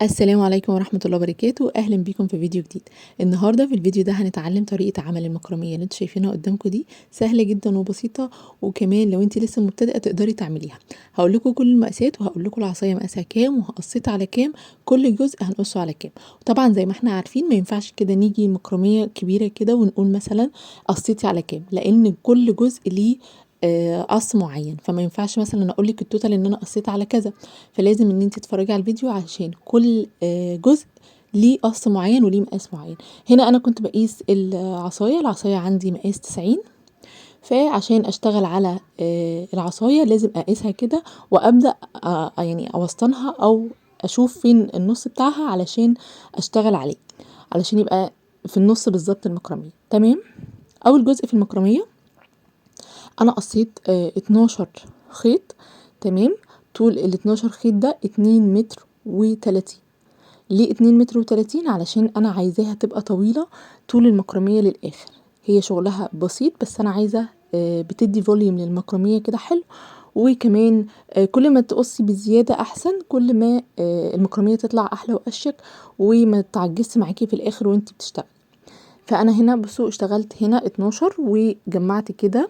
السلام عليكم ورحمة الله وبركاته. أهلا بيكم في فيديو جديد. النهاردة في الفيديو ده هنتعلم طريقة عمل المكرمية اللي انتوا شايفينها قدامكم دي، سهلة جدا وبسيطة، وكمان لو انت لسه مبتدئة تقدري تعمليها. هقول لكم كل المقاسات وهقول لكم العصاية مقاسها كام وهقصيت على كام، كل جزء هنقصه على كام. طبعا زي ما احنا عارفين ما ينفعش كده نيجي مكرمية كبيرة كده ونقول مثلا قصيتي على كام، لان كل جزء ليه قص معين، فما ينفعش مثلا اقول لك ال total ان انا قصيت على كذا، فلازم ان انت تتفرجي على الفيديو عشان كل جزء ليه قص معين وليه مقاس معين. هنا انا كنت بقيس العصاية، العصاية عندي مقاس 90، فعشان اشتغل على العصاية لازم اقيسها كده وابدا اوسطنها او اشوف فين النص بتاعها علشان اشتغل عليه، علشان يبقى في النص بالظبط المكرميه. تمام. اول جزء في المكرميه انا قصيت 12 خيط. تمام. طول ال 12 خيط ده 2 متر وتلاتين. ليه 2 متر وتلاتين؟ علشان انا عايزاها تبقى طويلة طول المكرمية للاخر. هي شغلها بسيط بس انا عايزة بتدي volume للمكرمية كده حلو، وكمان كل ما تقصي بزيادة احسن، كل ما المكرمية تطلع احلى واشيك وما تعجزش معاكي في الاخر وانتي بتشتغلي. فانا هنا بصوا اشتغلت هنا 12 وجمعت كده،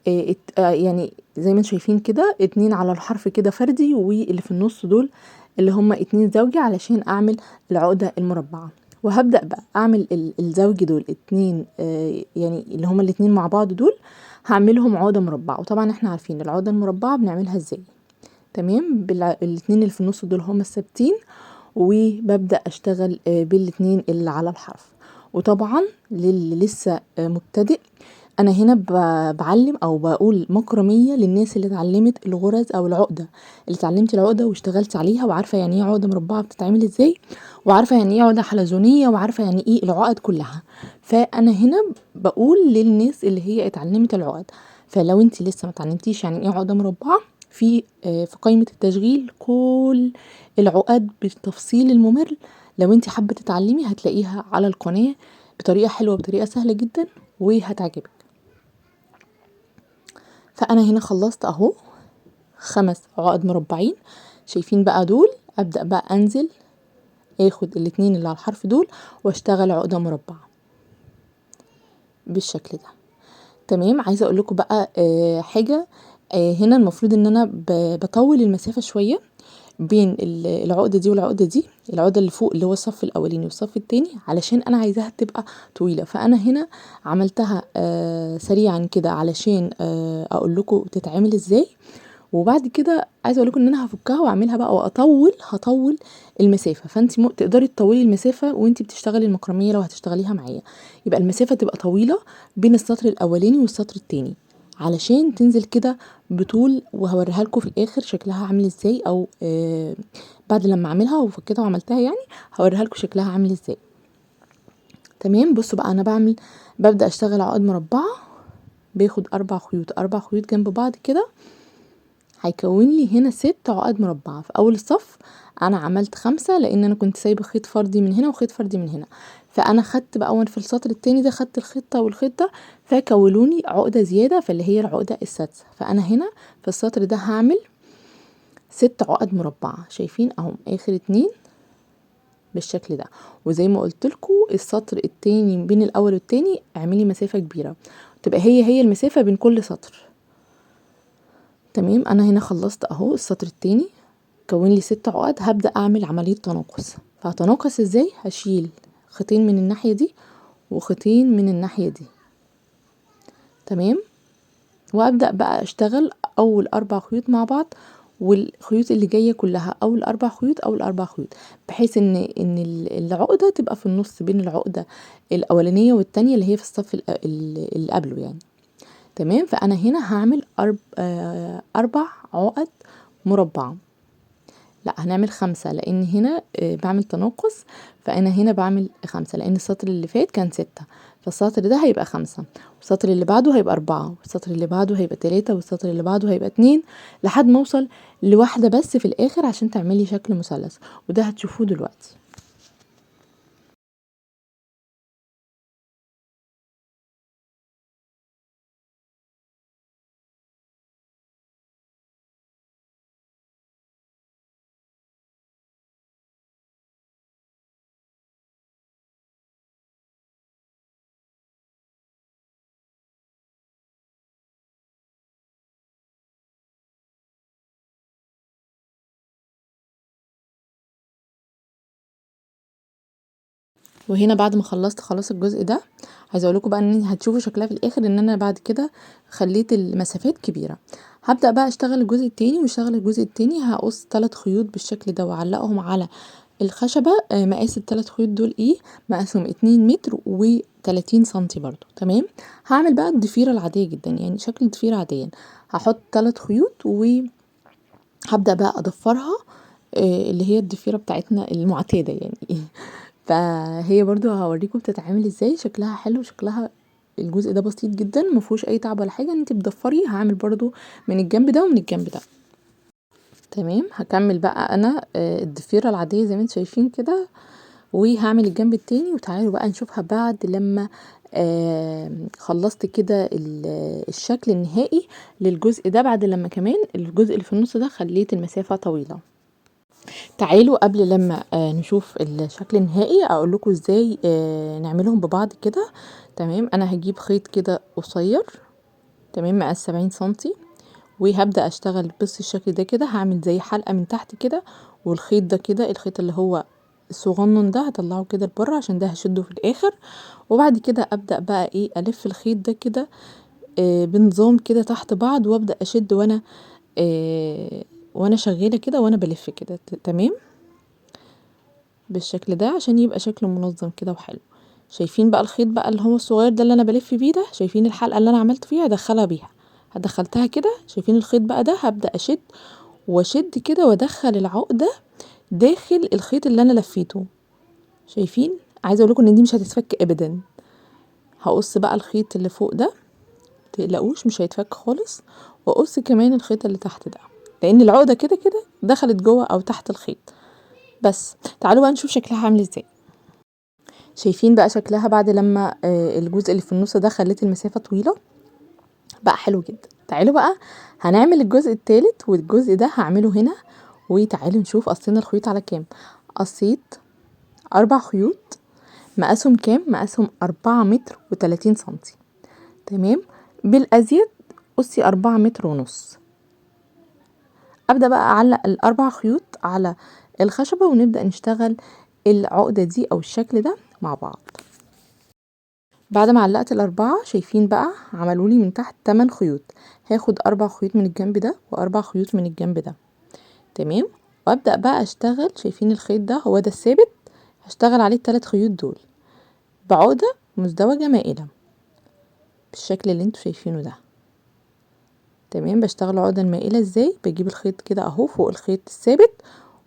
زي ما انتم شايفين كده 2 على الحرف كده فردي، واللي في النص دول اللي هم 2 زوجي علشان اعمل العقدة المربعة. وهبدأ بقى اعمل الزوجي دول 2، يعني اللي هم الاتنين مع بعض دول هعملهم عقدة مربعة. وطبعا احنا عارفين العقدة المربعة بنعملها ازاي. تمام. الاتنين اللي في النص دول هم الثابتين، وببدأ اشتغل بالاتنين اللي على الحرف. وطبعا للي لسه مبتدئ، انا هنا بعلم او بقول مكرمية للناس اللي اتعلمت الغرز او العقدة، اللي اتعلمت العقدة واشتغلت عليها وعارفة يعني ايه عقدة مربعة بتتعمل ازاي، وعارفة يعني ايه عقدة حلزونية، وعارفة يعني ايه العقد كلها. فانا هنا بقول للناس اللي هي اتعلمت العقد. فلو انت لسه ما اتعلمتيش يعني ايه عقدة مربعة، في قائمة التشغيل كل العقد بالتفصيل الممل، لو انت حابة تتعلمي هتلاقيها على القناة بطريقة حلوة بطريقة سهلة جدا وهتعجبك. فأنا هنا خلصت أهو 5 عقد مربعين، شايفين بقى دول. أبدأ بقى أنزل آخد الاتنين اللي على الحرف دول وأشتغل عقدة مربعة بالشكل ده. تمام. عايزة أقول لكم بقى حاجة، هنا المفروض إن أنا بطول المسافة شوية بين العقدة دي والعقدة دي، العقدة اللي فوق اللي هو الصف الأولاني والصف التاني، علشان أنا عايزاها تبقى طويلة. فأنا هنا عملتها سريعا كده علشان أقول لكم تتعمل إزاي، وبعد كده عايزة أقول لكم إن أنا هفكها وأعملها بقى وأطول، هطول المسافة. فأنت تقدري تطولي المسافة وأنت بتشتغلي المكرمية لو هتشتغليها معايا، يبقى المسافة تبقى طويلة بين السطر الأولاني والسطر التاني علشان تنزل كده بطول. وهوريها لكم في الاخر شكلها عامل ازاي، او بعد لما اعملها وفكيتها وعملتها هوريها لكم شكلها عامل ازاي. تمام. بصوا بقى انا ببدا اشتغل عقد مربعه، باخد 4 خيوط، 4 خيوط جنب بعض كده، هيكون لي هنا 6 عقد مربعه. في اول الصف انا عملت 5 لان انا كنت سايبه خيط فردي من هنا وخيط فردي من هنا، فانا خدت بقى وانا في السطر التاني ده خدت الخيطه والخيطه، فكونوني عقده زيادة فاللي هي العقدة السادسة. فانا هنا في السطر ده هعمل 6 عقد مربعه، شايفين اهم اخر 2 بالشكل ده. وزي ما قلت لكم السطر التاني بين الاول والتاني اعملي مسافة كبيرة، تبقى هي هي المسافة بين كل سطر. تمام. انا هنا خلصت اهو السطر التاني، كون لي 6 عقد. هبدا اعمل عملية تناقص. فهتناقص ازاي؟ هشيل خيطين من الناحية دي وخيطين من الناحية دي. تمام. وابدا بقى اشتغل اول 4 خيوط مع بعض، والخيوط اللي جاية كلها اول 4 خيوط اول 4 خيوط، بحيث ان العقدة تبقى في النص بين العقدة الاولانية والتانية اللي هي في الصف اللي قبله. تمام. فانا هنا هعمل 4 عقد مربعه، لا هنعمل 5 لان هنا بعمل تناقص، فانا هنا بعمل 5 لان السطر اللي فات كان 6، فالسطر ده هيبقى 5، والسطر اللي بعده هيبقى 4، والسطر اللي بعده هيبقى 3، والسطر اللي بعده هيبقى 2، لحد ما اوصل لواحدة بس في الاخر عشان تعملي شكل مثلث، وده هتشوفوه دلوقتي. وهنا بعد ما خلصت خلاص الجزء ده، عايزه اقول لكم بقى ان هتشوفوا شكلها في الاخر ان انا بعد كده خليت المسافات كبيرة. هبدا بقى اشتغل الجزء التاني، واشتغل الجزء التاني هقص 3 خيوط بالشكل ده واعلقهم على الخشبة. مقاس التلات خيوط دول ايه؟ مقاسهم 2 متر وتلاتين سنتي برضو. تمام. هعمل بقى الضفيره العادية جدا، يعني شكل الضفيره عاديا. هحط 3 خيوط وهبدا بقى اضفرها، اللي هي الضفيره بتاعتنا المعتادة يعني. فهي برضو هوريكم بتتعمل ازاي، شكلها حلو، شكلها الجزء ده بسيط جدا ما فيهوش اي تعب ولا حاجة، انت بتضفري. هعمل برضو من الجنب ده ومن الجنب ده. تمام. هكمل بقى انا، الضفيره العادية زي ما انتم شايفين كده، وهعمل الجنب التاني. وتعالوا بقى نشوفها بعد لما خلصت كده الشكل النهائي للجزء ده، بعد لما كمان الجزء اللي في النص ده خليت المسافة طويلة. تعالوا قبل لما نشوف الشكل النهائي اقول لكم ازاي نعملهم ببعض كده. تمام. انا هجيب خيط كده قصير، تمام، مقاس 70 سنتي، وهبدأ اشتغل. بص الشكل ده كده، هعمل زي حلقة من تحت كده، والخيط ده كده، الخيط اللي هو الصغنن ده هطلعه كده لبره عشان ده هشده في الاخر. وبعد كده ابدأ بقى ايه، الف الخيط ده كده، بنظام كده تحت بعض، وابدأ اشد وانا شغالة كده، وانا بلف كده. تمام، بالشكل ده عشان يبقى شكله منظم كده وحلو. شايفين بقى الخيط بقى اللي هو الصغير ده اللي انا بلف بيه ده، شايفين الحلقة اللي انا عملت فيها هدخلها بيها، هدخلتها كده. شايفين الخيط بقى ده، هبدأ اشد واشد كده وادخل العقدة داخل الخيط اللي انا لفيته. شايفين؟ عايزة اقول لكم ان دي مش هتتفك ابدا. هقص بقى الخيط اللي فوق ده، متقلقوش مش هيتفك خالص، واقص كمان الخيط اللي تحت ده، لان العقدة كده كده دخلت جوه او تحت الخيط. بس تعالوا بقى نشوف شكلها عامل ازاي. شايفين بقى شكلها بعد لما الجزء اللي في النص ده خليت المسافة طويلة، بقى حلو جدا. تعالوا بقى هنعمل الجزء الثالث، والجزء ده هعمله هنا. وتعالوا نشوف قصينا الخيوط على كام. قصيت 4 خيوط، مقاسهم كام؟ مقاسهم 4 متر وتلاتين سنتي. تمام. بالازيد قصي 4 متر ونص. ابدا بقى اعلق الاربع خيوط على الخشبة، ونبدا نشتغل العقدة دي او الشكل ده مع بعض. بعد ما علقت ال4، شايفين بقى عملوا لي من تحت 8 خيوط. هاخد 4 خيوط من الجنب ده و4 خيوط من الجنب ده. تمام. وابدا بقى اشتغل. شايفين الخيط ده هو ده الثابت، هشتغل عليه التلات خيوط دول بعقدة مزدوجة مائلة بالشكل اللي انتوا شايفينه ده. تمام. بشتغل عقدة المائلة ازاي؟ بجيب الخيط كده اهو فوق الخيط الثابت،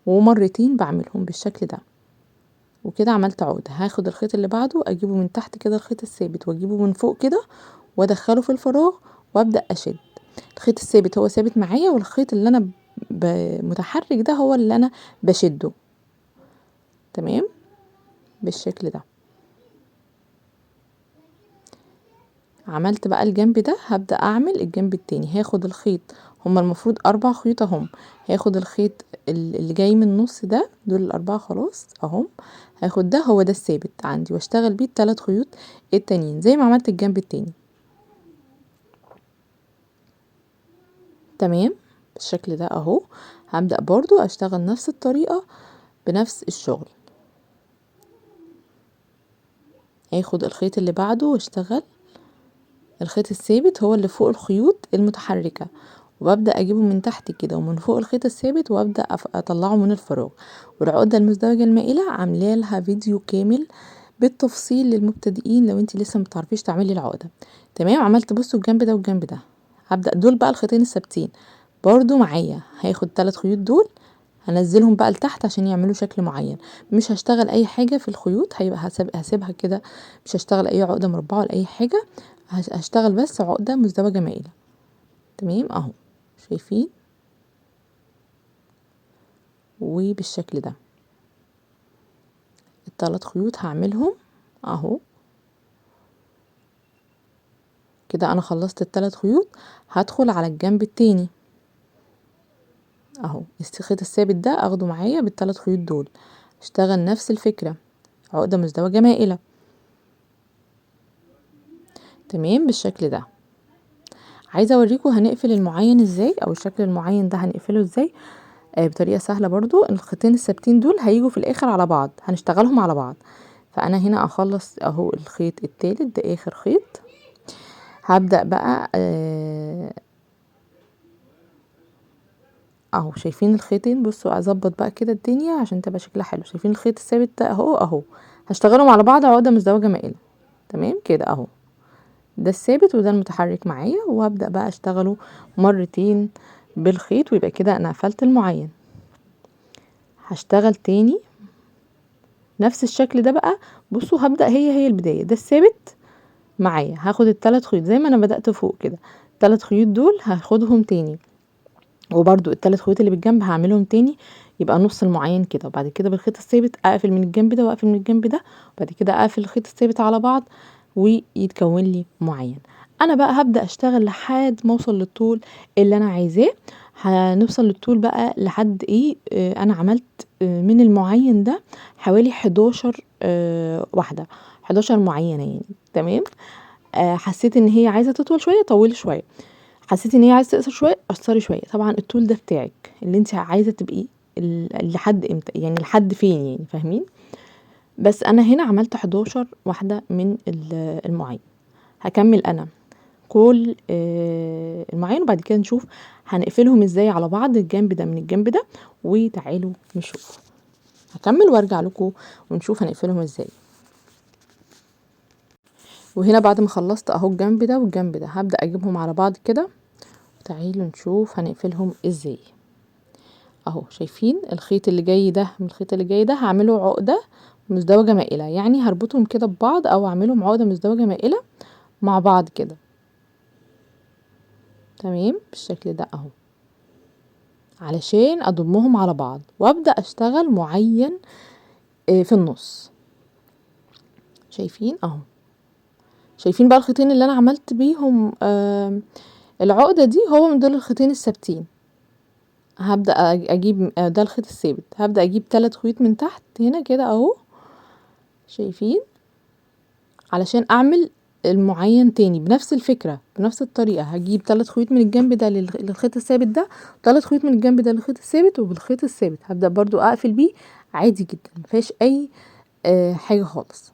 ومرتين بعملهم بالشكل ده، وكده عملت عقدة. هاخد الخيط اللي بعده اجيبه من تحت كده الخيط الثابت، واجيبه من فوق كده وادخله في الفراغ، وابدأ اشد. الخيط الثابت هو ثابت معايا، والخيط اللي انا متحرك ده هو اللي انا بشده. تمام، بالشكل ده. عملت بقى الجنب ده، هبدأ اعمل الجنب التاني. هاخد الخيط، هما المفروض 4 خيوط اهم، هاخد الخيط اللي جاي من النص ده، دول ال4 خلاص اهم، هاخد ده هو ده الثابت عندي، واشتغل بيه التلات خيوط التانيين زي ما عملت الجنب التاني. تمام، بالشكل ده اهو. هبدأ برضو اشتغل نفس الطريقة بنفس الشغل. هاخد الخيط اللي بعده واشتغل الخيط الثابت هو اللي فوق الخيوط المتحركة، وببدأ اجيبه من تحت كده ومن فوق الخيط الثابت، وابدأ اطلعه من الفراغ. والعقدة المزدوجة المائلة عاملة لها فيديو كامل بالتفصيل للمبتدئين لو انت لسه ما بتعرفيش تعملي العقدة. تمام. عملت بصوا الجنب ده والجنب ده. هبدأ دول بقى الخيطين الثابتين برضو معايا، هاخد 3 خيوط دول هنزلهم بقى لتحت عشان يعملوا شكل معين. مش هشتغل اي حاجة في الخيوط، هيبقى هسيبها كده، مش هشتغل اي عقدة مربعة ولا اي حاجة، هشتغل بس عقدة مزدوجة مائلة. تمام اهو، شايفين؟ وبالشكل ده التلات خيوط هعملهم اهو كده. انا خلصت التلات خيوط، هدخل على الجنب التاني اهو. الخيط الثابت ده اخده معايا بالتلات خيوط دول، اشتغل نفس الفكرة عقدة مزدوجة مائلة. تمام بالشكل ده. عايزة اوريكم هنقفل المعين ازاي، او الشكل المعين ده هنقفله ازاي، بطريقة سهلة برضو. الخيطين الثابتين دول هيجوا في الاخر على بعض، هنشتغلهم على بعض. فانا هنا اخلص اهو الخيط التالت ده اخر خيط. هبدأ بقى اهو شايفين الخيطين، بصوا اظبط بقى كده الدنيا عشان تبقى شكلها حلو. شايفين الخيط الثابت ده اهو اهو، هشتغلهم على بعض عقدة مزدوجة مائلة. تمام كده اهو، ده الثابت وده المتحرك معايا، وهبدأ بقى اشتغله مرتين بالخيط، ويبقى كده انا قفلت المعين. هشتغل تاني نفس الشكل ده بقى. بصوا هبدأ هي البداية، ده الثابت معايا، هاخد التلات خيوط زي ما انا بدأت فوق كده، التلات خيوط دول هاخدهم تاني، وبرده التلات خيوط اللي بالجنب هعملهم تاني، يبقى نص المعين كده. وبعد كده بالخيط الثابت اقفل من الجنب ده واقفل من الجنب ده، وبعد كده اقفل الخيط الثابت على بعض ويتكون لي معين. انا بقى هبدأ اشتغل لحد ما اوصل للطول اللي انا عايزاه. هنوصل للطول بقى لحد ايه؟ انا عملت من المعين ده حوالي 11، واحدة، 11 معينة يعني. تمام. حسيت ان هي عايزة تطول شوية طولي شوية، حسيت ان هي عايزة تقصر شوية قصري شوية. طبعا الطول ده بتاعك اللي انت عايزة تبقي لحد امتى، يعني لحد فين يعني، فاهمين؟ بس انا هنا عملت 11 واحدة من المعين. هكمل انا كل المعين، وبعد كده نشوف هنقفلهم ازاي على بعض، الجنب ده من الجنب ده، وتعالوا نشوف. هكمل وارجع لكم ونشوف هنقفلهم ازاي. وهنا بعد ما خلصت اهو الجنب ده والجنب ده، هبدأ اجيبهم على بعض كده، وتعالوا نشوف هنقفلهم ازاي. اهو شايفين الخيط اللي جاي ده من الخيط اللي جاي ده هعمله عقدة مزدوجة مائلة، يعني هربطهم كده ببعض او اعملهم عقدة مزدوجة مائلة مع بعض كده. تمام بالشكل ده اهو، علشان اضمهم على بعض، وابدأ اشتغل معين في النص. شايفين اهو، شايفين بقى الخيطين اللي انا عملت بيهم العقدة دي، هو من دول الخيطين الثابتين. هبدأ اجيب، ده الخيط الثابت، هبدأ اجيب 3 خيوط من تحت هنا كده اهو، شايفين، علشان اعمل المعين تاني بنفس الفكرة بنفس الطريقة. هجيب 3 خيوط من الجنب ده للخيط الثابت ده، 3 خيوط من الجنب ده للخيط الثابت، وبالخيط الثابت هبدأ برضو اقفل بيه عادي جدا، مفيهاش اي حاجة خالص.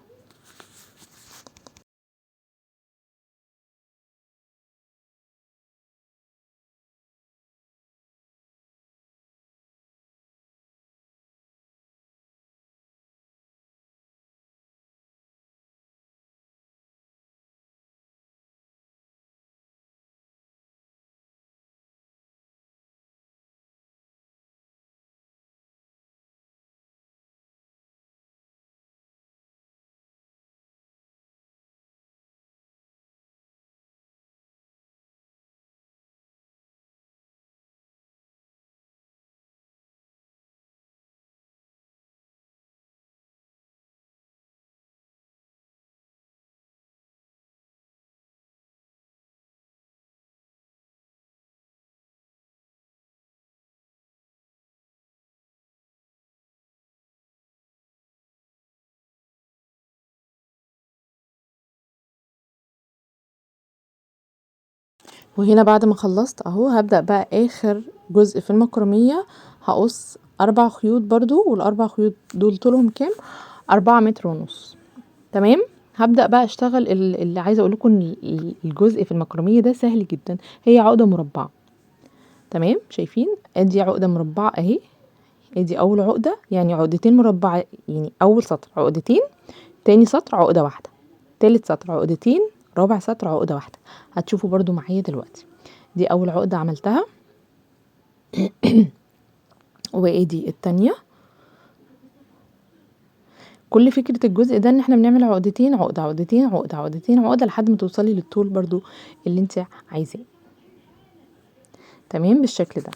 وهنا بعد ما خلصت اهو هبدأ بقى اخر جزء في المكرمية، هقص 4 خيوط برضو، والاربع خيوط دول طولهم كام؟ 4 متر ونص. تمام. هبدأ بقى اشتغل اللي عايزة اقول لكم ان الجزء في المكرمية ده سهل جدا، هي عقدة مربعة. تمام. شايفين ادي عقدة مربعة اهي، ادي اول عقدة، يعني عقدتين مربعة، يعني اول سطر عقدتين، تاني سطر عقدة واحدة، تالت سطر عقدتين، رابع سطر عقدة واحدة. هتشوفوا برضو معايا دلوقتي. دي اول عقدة عملتها وادي التانية. كل فكرة الجزء ده ان احنا بنعمل عقدتين عقدة عقدتين عقدة عقدتين عقدة لحد ما توصلي للطول برضو اللي انت عايزاه. تمام بالشكل ده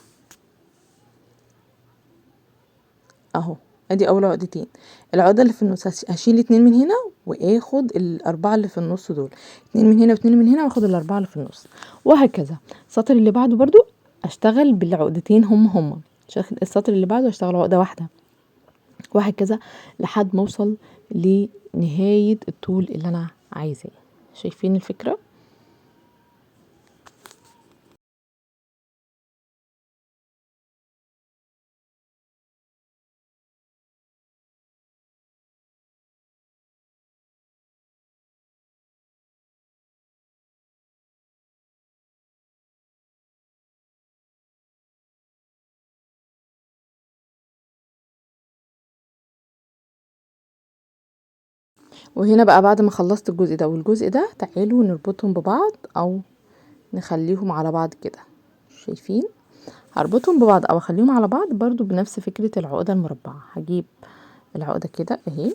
اهو. ادي اول عقدتين، العقدة اللي في النص هشيل 2 من هنا واخد ال4 اللي في النص دول، 2 من هنا و2 من هنا واخد ال4 اللي في النص، وهكذا. السطر اللي بعده برضو اشتغل بالعقدتين هم هم، السطر اللي بعده اشتغل عقدة واحدة، وهكذا لحد ما اوصل لنهاية الطول اللي انا عايزاه. شايفين الفكرة؟ وهنا بقى بعد ما خلصت الجزء ده والجزء ده، تعالوا نربطهم ببعض او نخليهم على بعض كده. شايفين؟ هربطهم ببعض او اخليهم على بعض برضو بنفس فكرة العقدة المربعة. هجيب العقدة كده اهي،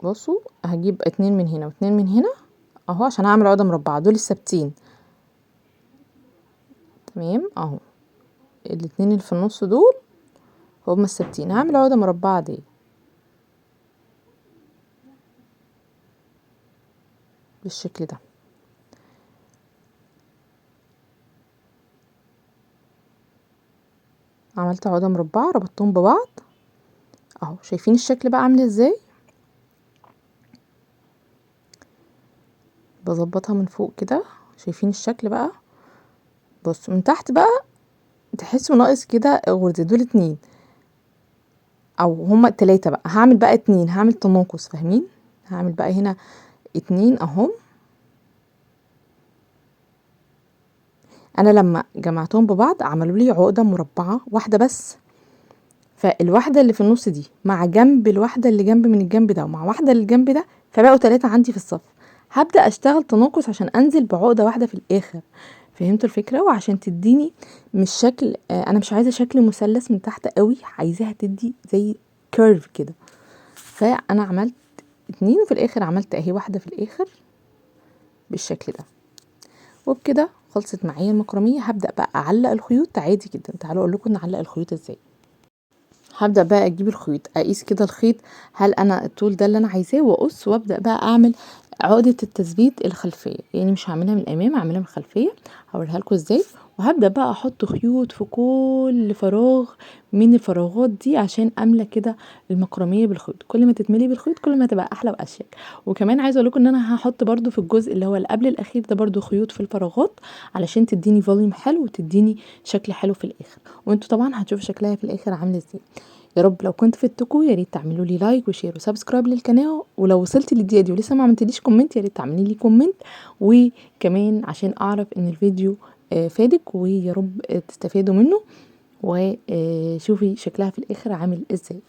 بصوا هجيب 2 من هنا واتنين من هنا اهو عشان اعمل عقدة مربعة، دول الثابتين. تمام اهو الاتنين اللي في النص دول هما الثابتين. هعمل عقدة مربعة دي بالشكل ده. عملت عقدة مربعة ربطتهم ببعض اهو. شايفين الشكل بقى عامل ازاي؟ بظبطها من فوق كده. شايفين الشكل بقى؟ بصوا من تحت بقى تحسوا ناقص كده غرزة، دول 2 او هما 3 بقى. هعمل بقى 2، هعمل تناقص، فاهمين؟ هعمل بقى هنا 2 اهم. انا لما جمعتهم ببعض عملوا لي عقدة مربعة واحدة بس، فالواحدة اللي في النص دي مع جنب الواحدة اللي جنب من الجنب ده ومع واحدة اللي الجنب ده، فبقوا 3 عندي في الصف. هبدأ اشتغل تناقص عشان انزل بعقدة واحدة في الاخر. فهمتوا الفكرة؟ وعشان تديني مش شكل، انا مش عايزة شكل مثلث من تحت قوي، عايزاها تدي زي curve كده. فانا عملت 2 وفي الاخر عملت اهي واحدة في الاخر بالشكل ده. وبكده خلصت معايا المكرمية. هبدأ بقى اعلق الخيوط عادي جدا. تعالوا اقول لكم نعلق الخيوط ازاي. هبدأ بقى اجيب الخيوط، اقيس كده الخيط هل انا الطول ده اللي انا عايزاه، واقص وابدأ بقى اعمل عقدة التثبيت الخلفية. يعني مش هعملها من الامام، هعملها من الخلفية، هوريها لكم ازاي. وهبدأ بقى احط خيوط في كل فراغ من الفراغات دي عشان املى كده المكرمية بالخيوط. كل ما تتملي بالخيوط كل ما تبقى احلى واشيك. وكمان عايزة اقول لكم ان انا هحط برضو في الجزء اللي هو اللي قبل الاخير ده برضو خيوط في الفراغات علشان تديني volume حلو وتديني شكل حلو في الاخر. وانتوا طبعا هتشوفوا شكلها في الاخر عامل ازاي. يا رب لو كنت فدتكم يا ريت تعملوا لي like و share و subscribe للقناه. ولو وصلتي للدقيقه دي ولسه ما عملتليش comment يا ريت تعملي لي comment، وكمان عشان اعرف ان الفيديو فادك، ويا رب تستفادوا منه. وشوفي شكلها في الاخر عامل ازاي.